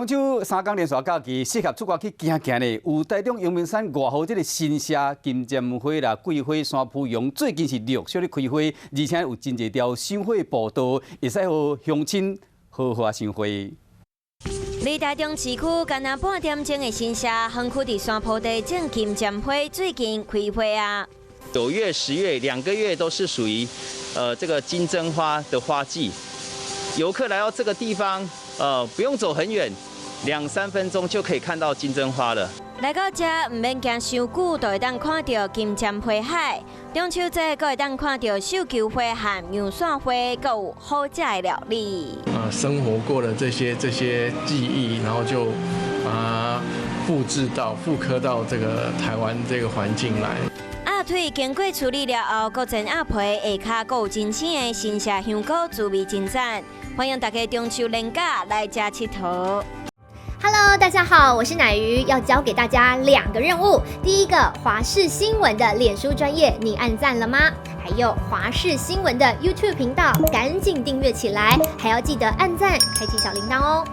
中秋三工連續假期，適合出外去行行咧。有台中陽明山外號這个神社金針花啦、桂花、山葡榕，最近是陸續咧開花，而且有真濟條賞花步道，會使予鄉親好好啊賞花。佇台中市區，干焦半點鐘的神社，園區佇山坡地種金針花，最近開花啊！ 9月、10月2個月都是屬於這個金針花的花季，遊客來到這個地方，不用走很遠，兩三分鐘就可以看到金針花了。來到遮，毋免行傷久，就會當看著金針花海。中秋節，閣會當看著繡球花和陽傘花，閣有好食的料理。啊，生活過的這些記憶，然後就把它複製到、復刻到這個台灣這個環境來。鴨腿經過處理了後，閣煎鴨皮，下跤閣有真鮮的新鮮香菇，滋味真讚。歡迎大家中秋連假來遮𨑨迌。 Hello，大家好，我是乃瑜，要交給大家兩個任務。第一個，華視新聞的臉書專頁，你按讚了嗎？還有華視新聞的 YouTube 頻道，趕緊訂閱起來，還要記得按讚，開啟小鈴鐺哦。